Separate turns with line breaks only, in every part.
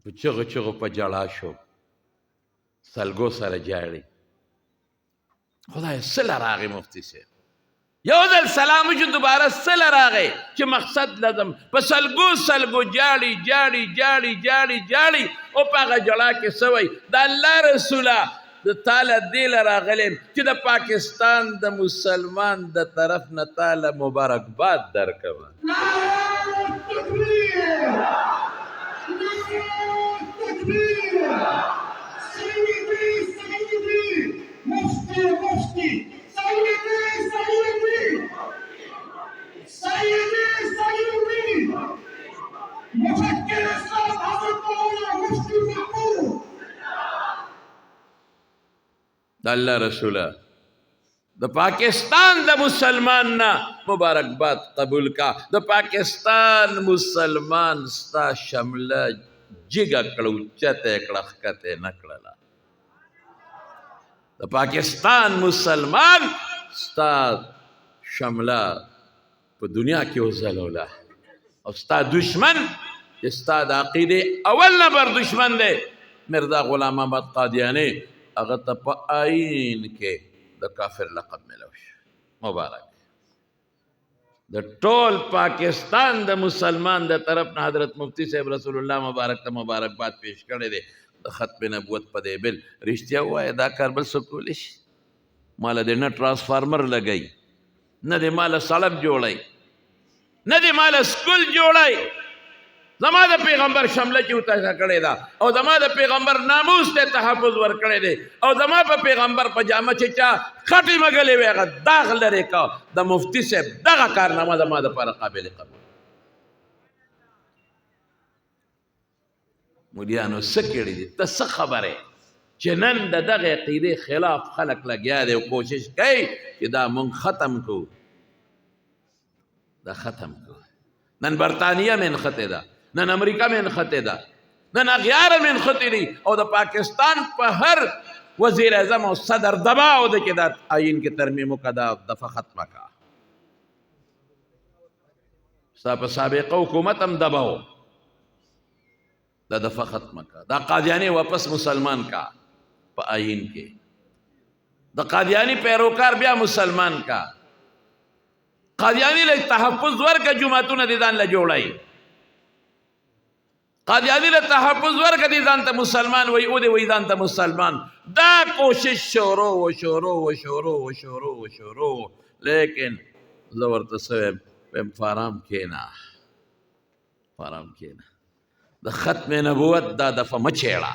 په چغو چغو په جړا شو، سلګو سره جاړي. خدای سله راغی مفتي صاحب، یو ځل سلام وشو، دوباره سله راغی چې مقصد لازم په سلګو سلګو جاړي جاړي جاړي جاړي جاړي، او په هغه جړا کې څه وایي؟ د الله رسوله د تاله دې له راغلی یم چې د پاکستان د مسلمان د طرف نه تاله مبارکباد درکوم. د الله رسوله د پاکستان د مسلمان نه مبارکباد قبول کا، د پاکستان مسلمان ستا شمله جګه کړه، اوچته یې کړه، ښکته یې نه کړله. د پاکستان مسلمان ستا شمله په دنیا کې وځلوله، او ستا دشمن چې ستا د عقیدې اول نمبر دشمن دی مرزا غلام احمد قادیانی، هغه ته په آئین کې د کافر لقب ملو شو. مبارک د ټول پاکستان د مسلمان د طرف نه حضرت مفتی صاحب رسول الله مبارک ته مبارکباد پیش کړی دی د ختم نبوت په دی بل. رښتیا ووایه، دا کار بل څوک کولی شي؟ ماله دې نه ترانسفارمر لګوي، نه دې ماله سړک جوړوي، نه دې ماله سکول جوړوي. زما د پیغمبر شمله چې وتاسه کړې ده، او زما د پیغمبر ناموس ته تحفظ ورکړی دی، او زما په پیغمبر په جامه چې چا خټې مګلې وې هغه داغ لرې که، د مفتي صاحب دغه کارنامه زما دپاره قابل قبول. مليانو څه کړي دي؟ ته څه خبرې چې نن د دغه عقیدې خلاف خلک لګیا دی او کوشش کوي چې دا مونږ ختم کړو، دا ختم کړو. نن برتانیه مې نښتې ده، نن امریکا مې نښتې ده، نن اغیار مې نښتې دي، او د پاکستان په هر وزیر اعظم او صدر دباو ده چې دا آئین کې ترمیم وکړه، دا دفعه ختمه کړه. ستا په سابقه حکومت هم دباو، دا دفعه ختمه کړه، دا قادیانی واپس مسلمان کا په آئین کې، د قادیانی پیروکار بیا مسلمان کا، قادیانی له تحفظ ورکه، جوماتونه دې ځان له جوړای، قادیانی له تحفظ ورکه، دې ځان ته مسلمان وای او دې وای ځان ته مسلمان. دا کوشش شروع و شروع و شروع و شروع و شروع، لیکن زه ورته څه وایم؟ وایم فارام کښېنه، فارام کښېنه، د ختم نبوت دا دفعه مه چېړه.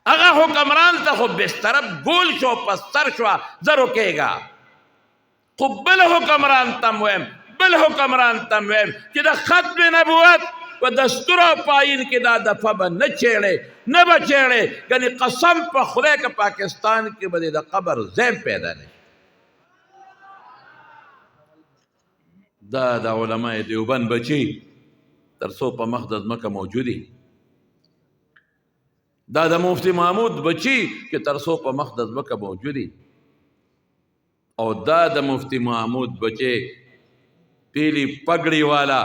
هغه حکمران ته خو بستر ګول شو، په سر شو، زرو کېږه. خو بل حکمران ته وایم، بل حکمران ته وایم چې د ختم نبوت په دستور او پاین کې دا دفعه به نه چېړې، نه به چېړې، ګنې قسم په خدای که پاکستان کې به د قبر ځای پیدا نه شي. دا د علماء دیوبند بچي تر څو په مخ د ځمکه موجودي، دا د مفتی محمود بچي چې تر څو په مخ د ځمکه موجودي، او دا د مفتی محمود بچي پیلی پګړی والا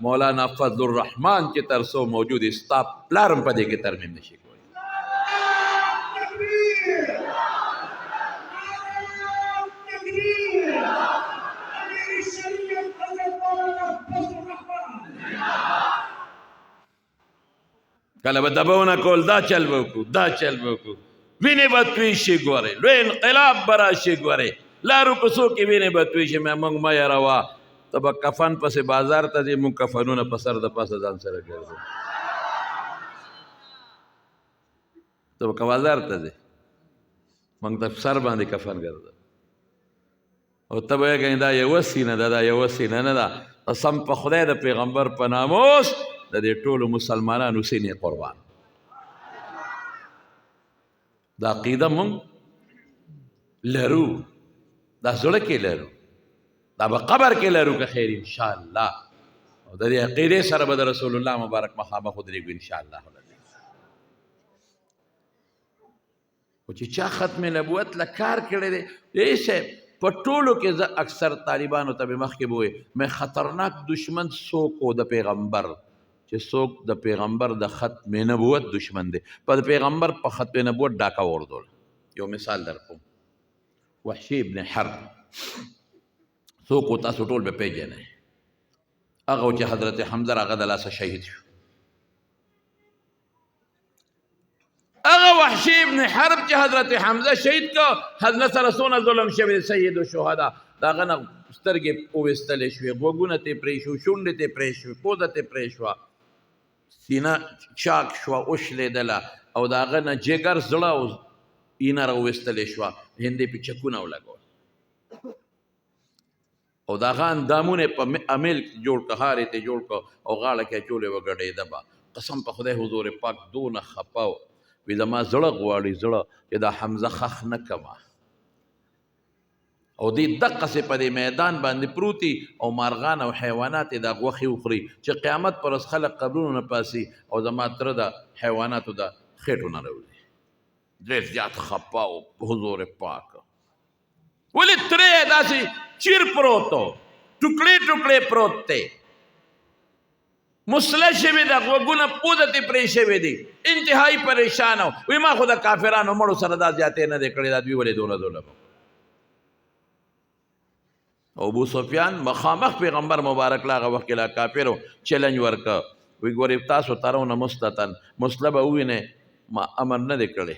مولانا فضل الرحمن چې تر څو موجود، ستا پلار هم په دې کې ترمیم نشي کولی. کله به دبونه کول، دا چل به وکړو، دا چل به وکړو، وینې به توی شي، ګورې لوی انقلاب به راشي، ګورې لارو کوڅو کې وینې به توی شي. مې موږ مه یروه، ته به کفن پسې بازار ته ځې، موږ کفنونه په سر د پاسه ځان سره ګرځو. ته به بازار ته ځې، موږ ته سر باندې کفن ګرځو، او ته به یې دا یوه سینه ده، دا یوه سینه نه ده. قسم په خدای د پیغمبر په ناموس د دې ټولو مسلمانانو سینې قربان. دا عقیده مونږ لرو، دا زړه کې لرو، دا به قبر کې لرو که خیر ان شاء الله. او د دې عقیدې سره به د رسول الله مبارک مخامخ ودرېږو ان شاء الله. خو چې چا ختم نبوت له کار کړی دی، ای صاحب په ټولو کې زه اکثر طالبانو ته مې مخکې به وایي، مې خطرناک دشمن څوک و د پیغمبر؟ چې څوک د پیغمبر د ختم نبوت دشمن دی، په پیغمبر په ختم نبوت ډاکه وغورځول. یو مثال در کوم، وحشي ابن حرب څوک و تاسو ټول به پېژنئ، هغه چې حضرت حمزه راغه د لاسه شهید شو. هغه وحشي ابن حرب چې حضرت حمزه شهید کړ، حضرت سره څونه ظلم شوی دی، سید الشهدا، د هغه نه سترګې وویستلې شوې، غوږونه ترې پرې شو، شونډې ترې پرې شوې، پوزه ترې پرې شوه، سینه چاک شوه، وشلېدله، او د هغه نه جګر، زړه او اینه راوویستلې شوه، هندې پې چکونه ولګول، او د هغه اندامونه یې په امیل کې جوړ کړه، هار یې ترې جوړ کړ او غاړه کې اچولې وه، ګډېده به. قسم په خدای حضور پاک دونه خپه و، وی زما زړه غواړي زړه چې دا حمزه خښ نه کمه، او دې دقسې په دې میدان باندې پروتي او مارغان او حیوانات یې دا غوښې وخوري چې قیامت پر ورځ خلک قبرونو نه پاسي او زما تره د حیواناتو د خېټو نه راوځي. ډېر زیات خپه و حضور پاک، ولې تره یې داسې چیر پروت و، ټوکړې ټوکړې پروت دی، مسله شوې ده، غوږونه پوزه ترې پرې شوې دي، انتهایي پریشان و. وی ما خو د کافرانو مړو سره دا زیاتې نه دی کړې، دا دوی ولې دومره ظلم وکړ؟ او ابو سفیان مخامخ پیغمبر مبارک له هغه وخت کې لا کافر و، چیلنج ورکړ، وی ګورې تاسو ترونه مستتن، مسله به ووینئ، ما امر نه دی کړی،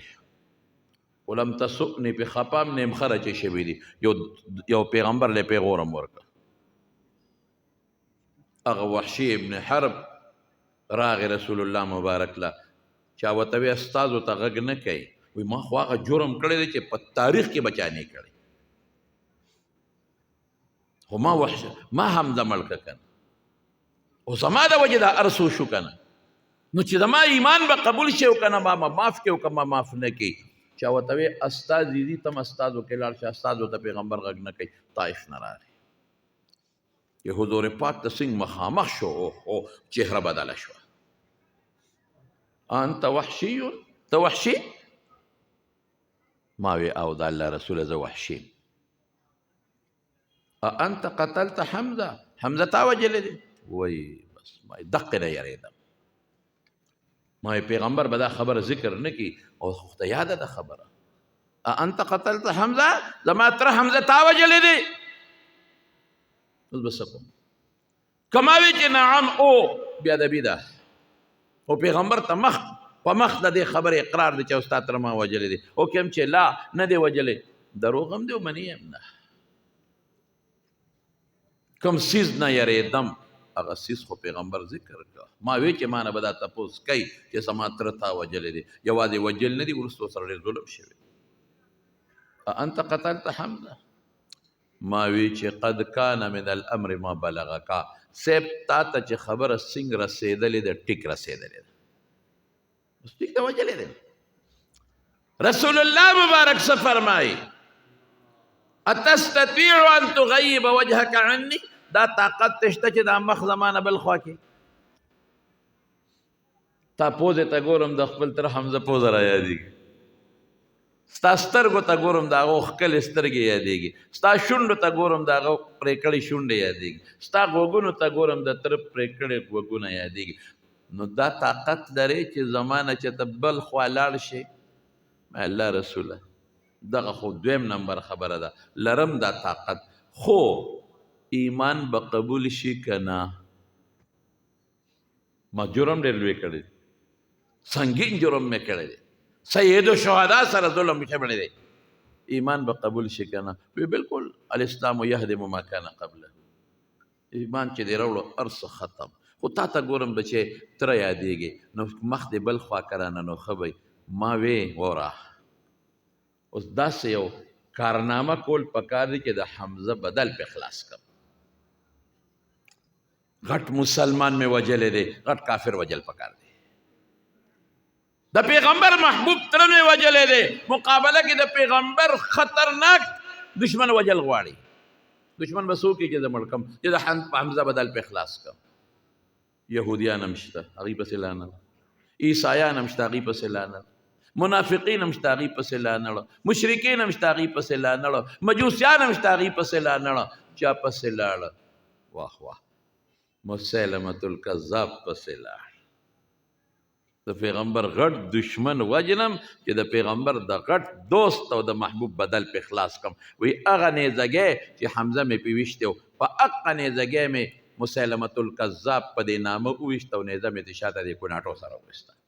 ولم تسؤني په خپه هم نه یم ښه رچې شوي دي. یو پیغمبر له پیغور هم ورکړ. هغه وحشي ابن حرب راغی رسول الله مبارک له، چا ورته وی استازو ته غږ نه کوي، وی ما خو هغه جرم کړی دی چې په تاریخ کې به چا نه کړی، خو ما وحش ما حمزه مړ کړه که نه، او زما د وجې دا هر څه وشو که نه، نو چې زما ایمان به قبول شي او که نه، ما معاف کړي او که ما معاف نه کړي. چا ورته وی استازي دي، ته هم استازو کې لاړ شه، استازو ته پیغمبر غږ نه کوي. طایف نه راغی چې حضور پاک ته څنګه مخامخ شو، او چهره بدله شوه. انت وحشي، ته وحشي؟ ما وی او د الله رسول زه وحشي. انت قتلت حمزه، حمزه تا وژلی دی؟ وای بس ما دقې نه یریدم، ما پیغمبر به دا خبره ذکر نه کړي، او خو ته یاده ده خبره. انت قتلت حمزه، زما تره حمزه تا وژلی دی؟ اوس به څه کوم؟ که ما وی چې نعم او بیا د بی ده، او پیغمبر ته مخ په مخ د دې خبرې اقرار دی چې استاد تره ما وژلی دی، او که هم چې لا نه دی وژلی، دروغ هم دی او مني هم نه. کوم څیز نه یریدم هغه څیز خو پیغمبر ذکر کړ. ما وی چې ما نه به دا تپوس کوي چې زما تره تا وژلی دی، یوازې وژل نه دي، وروسته ورسره ډېر ظلم شوی. انت قتلت حمزه؟ ما وی چې قد کان من الامر ما بلغک، صاحب تا ته چې خبره څنګه رسېدلې ده ټیک رسېدلې ده، اوس ټیک ته وژلې ده. رسول الله مبارک څه فرمایي؟ اتستطيع ان تغيب وجهك عني، دا طاقت شته چې دا مخ زما نه بل خوا کې تا پوزې ته ګورم د خپل تر حمزه پوزه را یادېږي، ستا سترګو ته ګورم د هغو ښکلې سترګې یادېږي، ستا شونډو ته ګورم د هغو پرې کړې شونډې یادېږي، ستا غوږونو ته ګورم د تره پرې کړې غوږونه یادېږي. نو دا طاقت لرې چې زما نه چې ته بل خوا لاړ شې؟ الله رسوله دغه خو دویم نمبر خبره ده، لرم دا طاقت، خو ایمان به قبول شي که نه؟ ما جرم ډېر لوی کړی دی، سنګین جرم مې کړی دی، سید الشهدا سره ظلم شوی دی، ایمان به قبول شي که نه؟ وی بالکل، الاسلام یهدم ما کان قبله، ایمان چې دی راوړو هر څه ختم. خو تا ته ګورم بچی تره یادېږي، نو مخ دې بل خوا که رانه نو ښه به وي. ما وی وره اوس داسې یو کارنامه کول پکار دي چې د حمزه بدل پې خلاص کړم. غټ مسلمان مې وژلی دی، غټ کافر وژل پکار دی. د پیغمبر محبوب تره مې وژلی دی، مقابله کې د پیغمبر خطرناک دشمن وژل غواړي. دشمن به څوک چې زه مړ کړم، چې د حمزه بدل پې خلاص کړم. یهودیان هم شته هغوی پسې لا نه، عیسایان هم شته هغوی پسې لا نه، منافقین هم شته هغوی پسې لا نه، مشرکین هم شته هغوی پسې لا نه، مجوسیان هم شته هغوی پسې لا نه، چا پسې لاړه؟ واه واه. مسلمة الکذاب پسې لاړ. د پیغمبر غټ دشمن وجنم چې د پیغمبر د غټ دوست او د محبوب بدل په خلاص کم. وی هغه نیزګی چې حمزه مې پې ویشتی و، په هغه نیزګی مې مسلمة الکذاب په دې نامه وویشت او نیزه مې ترې شاته دې کوناټو سره وویسته.